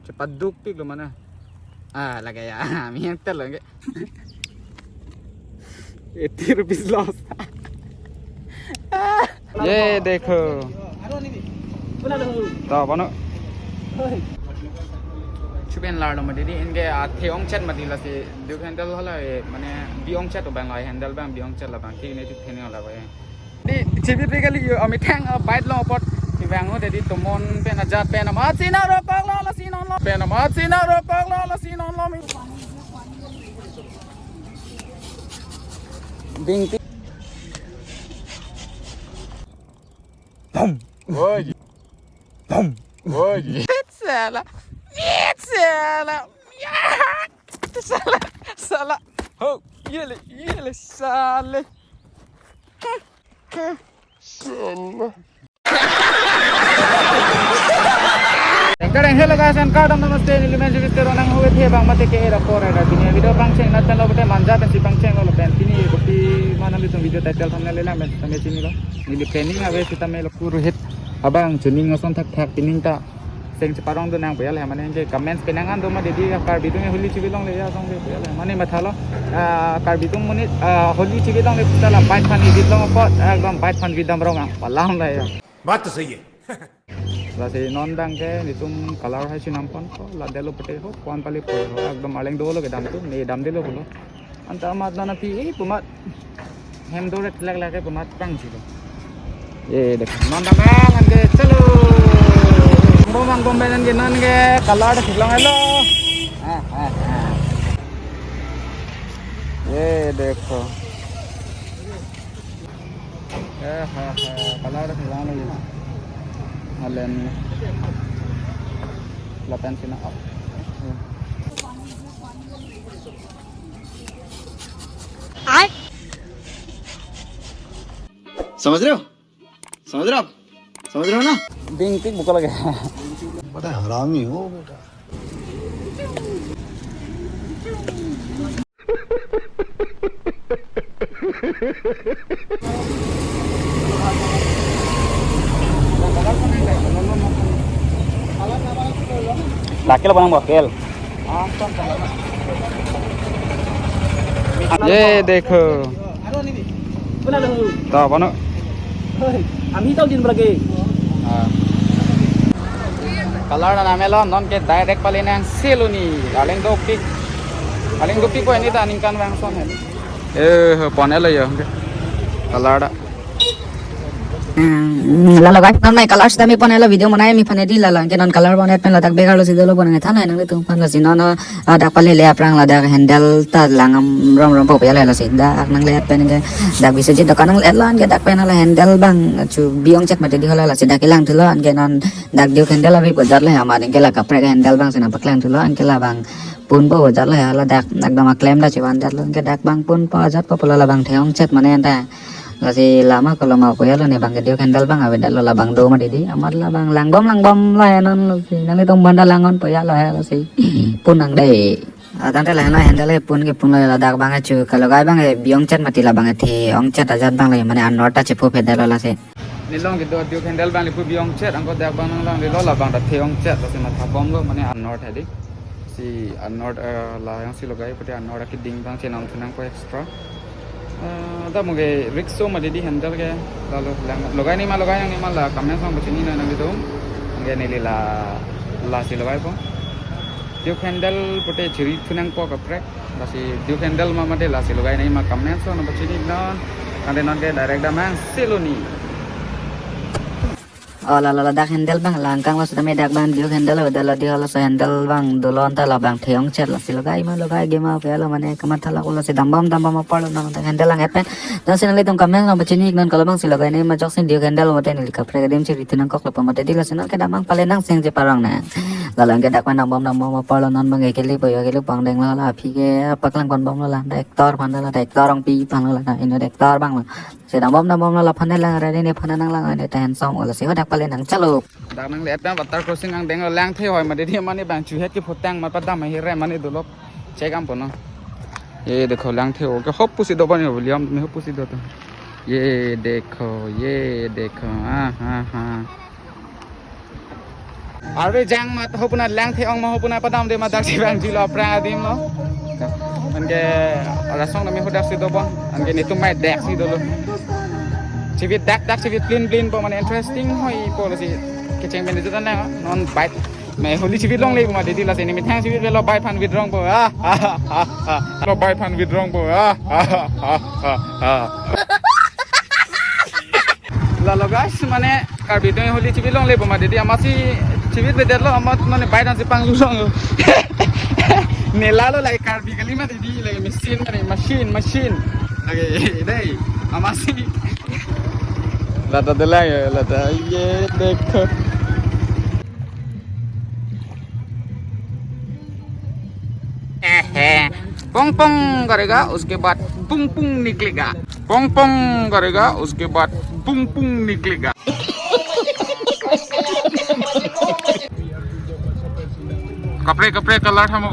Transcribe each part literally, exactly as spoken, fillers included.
Cepat duk pik lo mana? Ah, lagi ya. Miang tel lagi. Eighty rupees loss. Ye dekho. To, bono. Chupen lar lo mati di, inke athe ongchet mati, lasi Duke handle hala, eh, mane bi ongchet abang lo, handle abang bi ongchet labang, thik ne thik thene labang, eh. Di, chibi pe kali yo, ami thang, uh, bike along apot. Kevang ho, di tomon pen ajat pen amat si nang rokok lo, lasi non lo. Pen amat si nang rokok lo, lasi non lo. Ding ti. Pum. Oi. Pum. Oi. Sala. Sala. Sala. Sala. Ho, yele, yele, sale. Sala. Hello guys, and kardom, namaste, neli men Jupiter, nang huwe the bang mate ke era por era pini video pangcheng nat pen lo pute manja pensi pangcheng lo pen pini kopi mana litum video title thumbnail le lang pen tame chini lo. Neli planning ave sitame lo puru hit abang chuning ason thakthak pining ta seng cheparong do nang puyal he mane ke comments penang an do ma dedi Karbi atum holi chibi longle ya song de puyal he mane mathalo, ah, Karbi atum monit, ah, holi chibi longle sala bike aphan edit long apot ekdom bike aphan video dam rong ang palam la ya. Baat to sahi hai. Lasi non abang ke netum color hai sinam pon ko la delo pute ho pon pali pon ho ekdom aleng dolo kedam tu ne dam delo pulo. Anta amat nana pi eh pumat hem dore telak lake pumat pangchilo. Ye dekho non abang abang ke chalo. Bom ang bom benan ke non ke color theklong helo. Ah, ah, ah. Ye dekho. Eh, ha, ha, color theklong lo ye. Alen. Lapen sina up. Ai. समझ रहे हो? समझ रहे हो आप? समझ रहे हो ना? Ding tik buka lagi. बड़ा हरामी हो बेटा। Lakel panang bakel. Ye dekho. To bono. Ami tau din berlagi. Ah. Color na namelo non ke direct pali nang seloni. Aleng dopik. Aleng dopik ko ini ta ningkan bang son he. Eh, pon helo yo. Color da. Hmm, lalo guys, non mai color sitame pon helo video monai mi phane di lalo. Anke non color pon et pen ladak begar lo si dolo pon nge thanai nanglitum aphan lasi non, ah, dak pali le aphrang ladak handle ta langdam rom rom po puyal lasi dak nangle et pen ke dak Biswajit dokan nangle et lo anke dak pen la handle abang chu bi ongchet mati di hala lasi dak kelang thulo anke non dak Duke handle ave bozar le ama anke la kaprek handle abang si nangpaklang thulo anke labang pun po bozar le hala dak ekdom aklem da chevan dat lo anke dak abang pun po ajat po pulo labang the ongchet mane anta. Lasi lama koloma puyal lo ne abang ke Duke handle abang ave dat lo labang do mati di amat labang langbom langbom lo ya non lo si nanglitum aphan ta langon puyal lo ya lo si pun nang dei. Ah, tangte lahenlo handle ke pun ke pun lo ladak abang ke chu kalogai abang ke bi ongchet mati labang ke the ongchet ajat abang lo mane anor ta chepu phe det lo lasi. Neli along kedo Duke handle abang le pu bi ongchet angko dak abang nang lang le lo labang ta the ongchet lasi matha bom lo mane anor tha di. Si anor, eh, la yang si logai pute anor keding abang chenam thunang ko extra. Eh, da muge risk so mati di handle ke lalu lang logai ni ma logai nangne ma la comment song pachini na nanglitum. Anke neli la lasi logai po. Duke handle pute chiri thunang po kaprek. Lasi Duke handle ma mati lasi logai ni ma comment song na pachini na. Ante non ke direct damnang seloni. Oh, la la la dak handle abang langkang lo sitame dak abang Duke handle lo dalo di halaso handle abang dolo anta labang the ongchet lasi logai ma logai ge ma puyal lo mane kamatha lo lasi dambom dambom apor lo non dak handle lang et pen. Jongsi nanglitum comment song pachini non kalo abang si logai ni ma joksin Duke handle mate neli kaprek adim chiri thunang kok lo pa mate di lasi non ke dam abang pali nang seng cheparong na. Lalo anke dak abang dambom dambom apor lo non abang ke keli po yo keli pangdeng lo la aphi ke paklang pon bom lo la dak actor aphan lo la dak actor ongpi aphan lo la ino dak actor abang lo. Si dambom dambom lo la aphan lang ready ne aphan nang lang ne ta handsome lo si hadak pali nang chalo. Dak nang let na water crossing angdeng lo lang the hoi mati di mane abang chu het ke photang ma padam hi re mane dolok chek am pono. Ye dekho lang the ho ke hop pusi do bani William me hop pusi do to. Ye dekho, ye dekho. Ah, ah, ah. Arve jang mat hopuna lang the ong ma hopuna padam de ma dak si bang jilo aphrang adim lo. Anke rasong nami hodak si dobon. Anke netum mai dak si dolo. Chibit dak dak chibit plin plin po mane interesting hoi po lo si kecheng ben itu tanang non bike. Me holi chibit longle ma didi lasi ne methang chibit velo bike phan withdrawng po. Ah, ah, ah, ah. Lo bike phan withdrawng po. Ah, ah, ah, ah, ah. Lalo guys, mane Karbi atum holi chibit longle po ma didi amatsi chibit bedet lo amat mane bike ansi panglu song. Ne lalo lagi Karbi kali ma didi lagi machine mane machine machine. Lagi dei amatsi. Lata de lagi lata ye dekho. Pong पोंग करेगा, उसके बाद पुंग पुंग निकलेगा। पोंग पोंग करेगा, उसके बाद पुंग पुंग निकलेगा। Kaprek kaprek kalar hamo.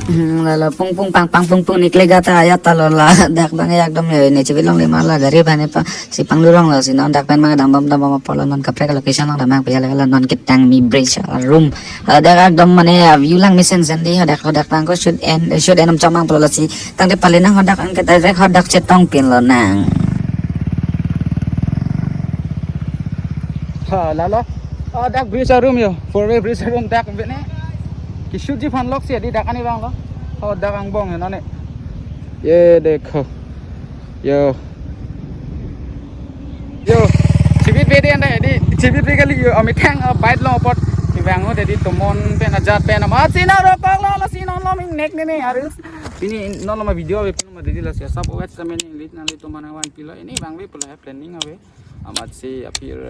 Hmm, lalo pung pung pang pang pung pung nikle gata ayat talo la dak bang ekdom ya ne chibit longle ma la gari bane pa si panglu rong lo si non dak pen ma dam bom dam bom apot lo non kaprek location along damnang pia la non ketang mi bridge room. Dak ekdom mane view lang mesen sen di hadak hadak bang ko shoot and shoot and chomang pulo si tangte pale nang hadak angke direct hadak chetong pin lonang. Ha lalo. Oh dak bridge room yo. Four way bridge room dak bene. Ki shoot ji phan lok si di dak ani bang lo. Oh dak angbong ya nane. Ye dekho. Yo. Yo. Chibit bede anda di chibit be kali yo amethang bike lo apot. Ki bang ho di tomon pen ajat pen amat si na rokok lo lo si non lo ming nek ne ne harus. Pini non lo ma video be pin ma didi lasi sab wet sa mening lit nang lit tomon awan pilo ini bang be pulo ya planning ave. Amat si apir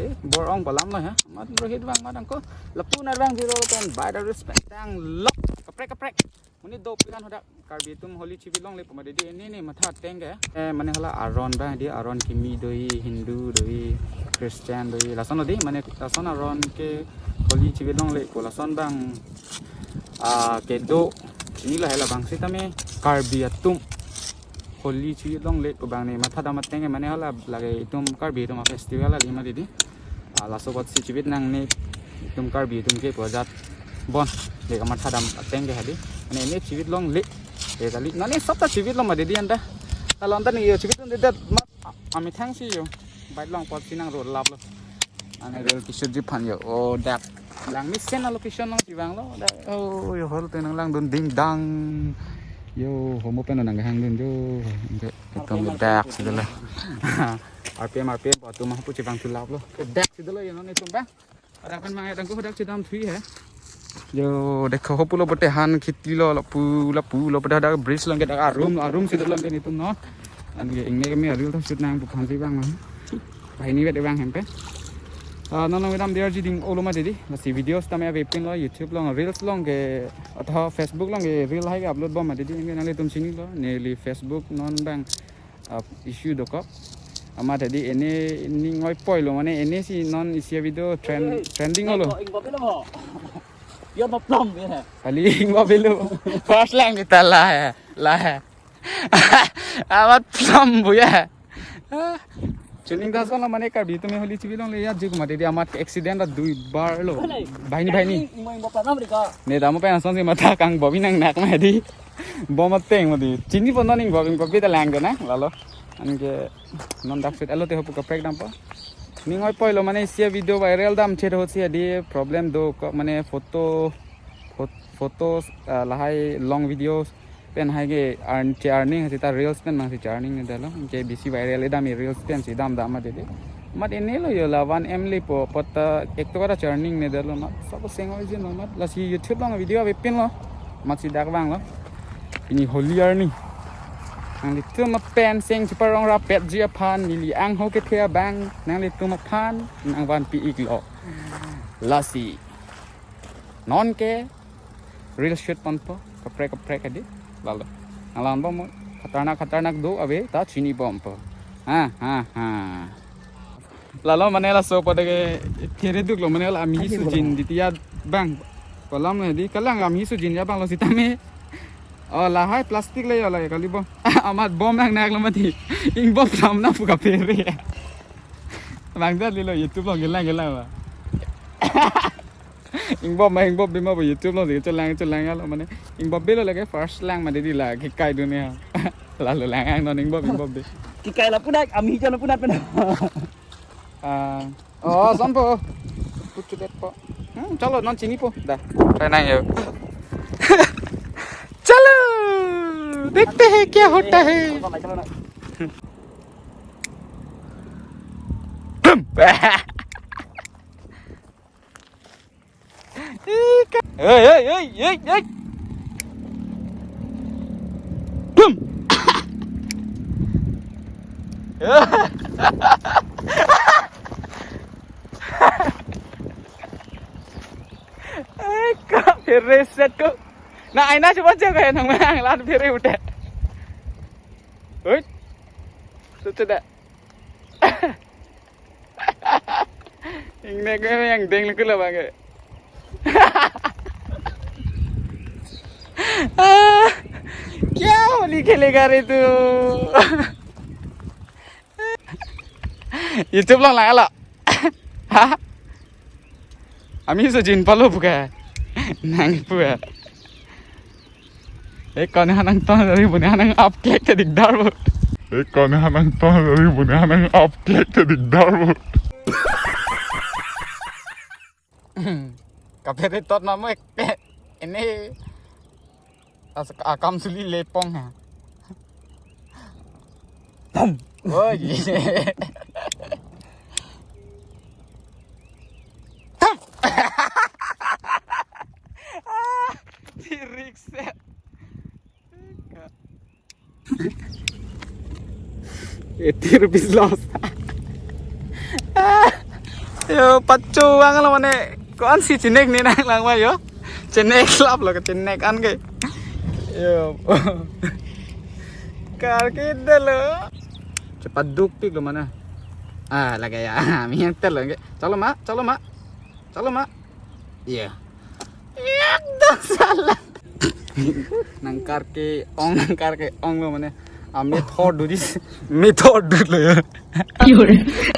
eh bor ong balam lo ya. Amat rohit bang madang ko lapu nar bang jiro pen bike harus pen tang lok kaprek kaprek. Muni do pilan hodak Karbi atum holi chibit longle puma didi ini ni matha teng ke. Eh mane hala aron ba di aron kimi doi Hindu doi Christian doi lason lo di mane lason aron ke holi chibit longle ko lason bang ah kedo ini la hela bang sitame Karbi atum holi chibit longle ko bang ne matha dam ateng ke mane hala lage itum Karbi atum festival ali ma didi. Ah, laso apot si chibit nangne itum Karbi atum ke pojat bon le kamatha dam ateng ke hadi. Mane ne chibit longle le kali. Nane sabta chibit lo ma didi anda. Kalau anda ni yo chibit anda dat mat amethang si yo. Bike long apot si nang road lap lo. Ane rel kisut ji phan yo. Oh dak lang mesen a location long si bang lo. Dak oh yo hol te nang langdun ding dang. Yo homo pen nang hangdun yo. Dak si dolo. R P M R P M po atum ma pu chibang thu lap lo. Dak si dolo yo non itum bang. Dak pen mang dak ko dak chedam thui he. Yo dekho ho pulo bote han khiti lo lapu lapu lo pada dak bridge long ke dak arum arum si dolo ke nitum no. An ke ingne kami aril ta shoot nang pu phan si bang. Bahini vet bang hempe. Ah non long dam D R G ding olo ma didi. Lasi video sitame ave pin lo YouTube long reels long ke atau Facebook long ke reel hai ke upload bom ma didi. Inge nang le tum sini lo neli Facebook non bang. Ah, issue dokok. Amat hadi ene ning oi poi lo mane ene si non isi video trend trending lo. Ingbo bilo mo. Yo no plum ya. Kali ingbo bilo. First lang kita la ya. La ya. Amat plum bu ya. Chuning das lo mane Karbi atum holi chibit longle ya jik mate di amat accident la dui bar lo. Bahini bahini. Ingbo ingbo plum rika. Ne damo pen ason si matha kang bobi nang nak ma di. Bom ateng mati. Chini pon non ingbo ingbo bita lang na lalo. Anke non dak shoot alo te hopu kaprek dam po. Ning oi poi lo mane isi video viral dam chet ho si di problem dokok mane photo phot- photos ah, lahai long videos pen hai ke earn che earning sita reels pen mang si che earning ne dalo. Ke bisi viral dam reels pen si dam dam ma dede. Mat ene lo yo la one M le po pot ek to kara che earning ne dalo mat. Sabo seng oi jin lo mat. Lasi YouTube long video ave pin lo. Mat si dak bang lo. Ini holi arni. Nanglitum apen seng cheparong rapet ji aphan neli angho kethe abang nanglitum aphan nangvanpi ik lo. Lasi. Non ke reel shoot ponpo kaprek kaprek adi. Lalo. Nanglang bom khatarnak khatarnak do ave ta chini bompo. Ha ha ha. Lalo mane laso pada ke kere duk lo mane la ami sujin ditia bang. Kolam ne di kalang ami sujin ya bang lo sitame. Oh lahai plastic le ya la kali bom. Amat bom nang nak lo mati. Ing bom sam na puka pere. Bang jat lilo YouTube along kelang kelang ba. Ingbom ma, ingbom bima bo YouTube along si chelang chelang alo mane. Ingbom bilo lake first lang ma didi la kekai dunia. Lalu lang ang non ingbom ingbom bi. Kekai lapu dak, ami jon lapu dak pen. Ah, oh, sampo. Puchu det po. Hmm, chalo non chinipo. Da. Renang yo. Chalo. Dekhte hain kya hota hai. Hey, hey, hey, hey, hey. Boom. Eka, phere set ko. Na aina coba jaga ya nang mang lan phere udah. Oi. Sudah. Ingnek yang deng lagi lah bang. Ah, kya holi khelega re tu? YouTube lang lang alo. Ha? Ami so jin palo buka. Nang pua. Eh, kone hanang ton dari bune hanang up cake ta dikdar bo. Eh, kone hanang ton dari bune hanang up cake ta dikdar bo. Kaphere tot mamo ek. Ini as akam suli lepong ha. Pum. Oh, iya. Tirik set. Eighty rupees loss. Yo, pacho ang lo mane. Kon si chinek ni nang lang ba yo. Chinek lap lo ke chinek an ke. Yo. Kar ke de lo. Cepat duk pik lo mana. Ah, lagi ya. Mi yang tel lo ke. Chalo ma, chalo ma. Chalo ma. Iya. Ekdom salah. Nang kar ke ong, nang kar ke ong lo mane. Amit hor dudis, mit hor dud lo ya.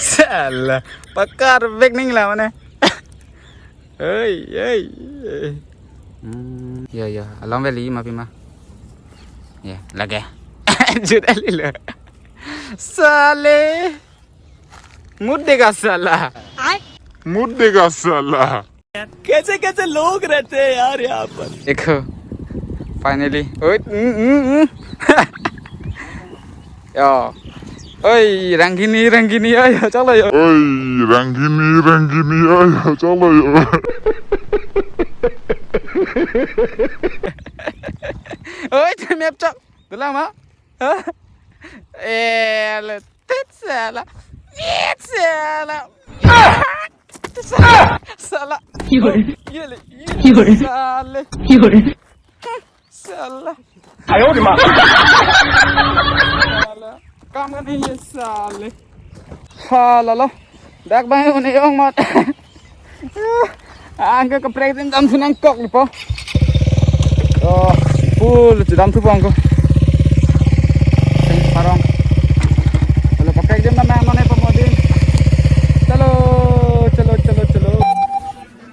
Salah. Pakar bek ning la mane. Hei, hei, hei. Hmm, ya, ya. Along valley ma pima. Ya, lagi. Jut ali lo. Sale. Mut dega sala. Mut dega sala. कैसे कैसे लोग रहते हैं यार यहाँ पर। Ekho. Finally. Oi, mm, mm, mm. Yo. Oi, Rangini, Rangini, ayo, chalo yo. Oi, Rangini, Rangini, ayo, chalo yo. Oi, map chak. Dula ma? Eh, le, tit sala. Tit sala. Sala. Yore. Yele, yele, sale. Yore. Sala. Ayo, di ma. Sala. Kamu ni ye sale. Halalo. Dak bang une ong mat. Angke kaprek din dam thu nangkok lipo. Oh, full chedam thu bang ko. Seng parong. Kalau kaprek din dam nang none pamodin. Chalo, chalo, chalo, chalo.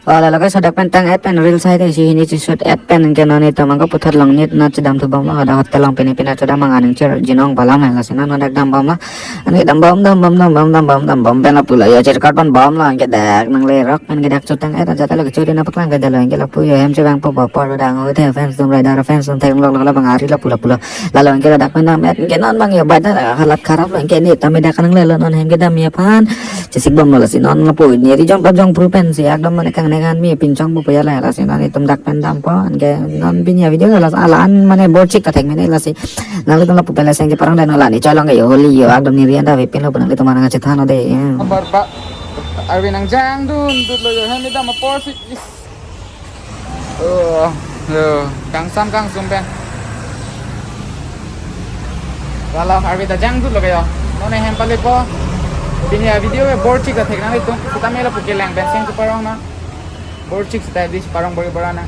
Oh, lalo ke sodak pen tang et pen reel side si hini si shoot et pen ke none to mangko puthot long nit na chedam thu bang ma ada hotel long pini pina chedam mang aning cher jinong balam hai lasi na none dam bang ma. Ani dam bom, dam bom, dam bom, dam bom, dam bom, pen lapu lo ya, cherkat pen bom lo, anke dak nang le rock, anke dak chutang, eh, raja talo kechuri na paklang ke dalo, anke lapu yo, hem chevang po, po, po, dang, oh, the fans tum, rider fans tum, theng lok, lok, lok, bang ari lapu, lapu lo. Lalo anke dak pen dam, eh, anke non bang yo, bad na, halat kharap lo, anke ni, tame dak nang le lo, non hem ke dam ya phan, chesik bom lo, lasi non lapu, ni ri jong, kap jong, pru pen, si, ekdom mane kang nengan mi, pinchong bu, ya la, lasi non, itum dak pen dam po, anke non pini ya video, lasi, ala an, mane, bor chik ta thek mene, lasi. Nanglitum lapu pele seng ke parang dano la ni cholong ke yo holi yo ekdom ni rian da ve pin lo pu nanglitum anang chethan o de. Barba. Arve nang jangdun dut lo yo hem dam apor si. Oh, yo, kangsam kangsum pen. Lalo arve ta jangdut lo ke yo. None hem pale po. Pini ya video ke bor chik ta thek nanglitum. Sita mela pu kelang pen seng ke parang na. Bor chik sita di parang bor bor na.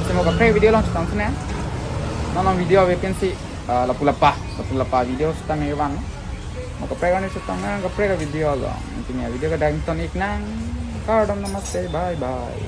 Semo kaprek video long chutang sene. Non long video ve pin si. Ah, lapu lapa, lapu lapa video sita me vang. Mo kaprek arni chetong nang kaprek a-video along. Pini a-video ke dak ton ik nang. Kardom, namaste, bye bye.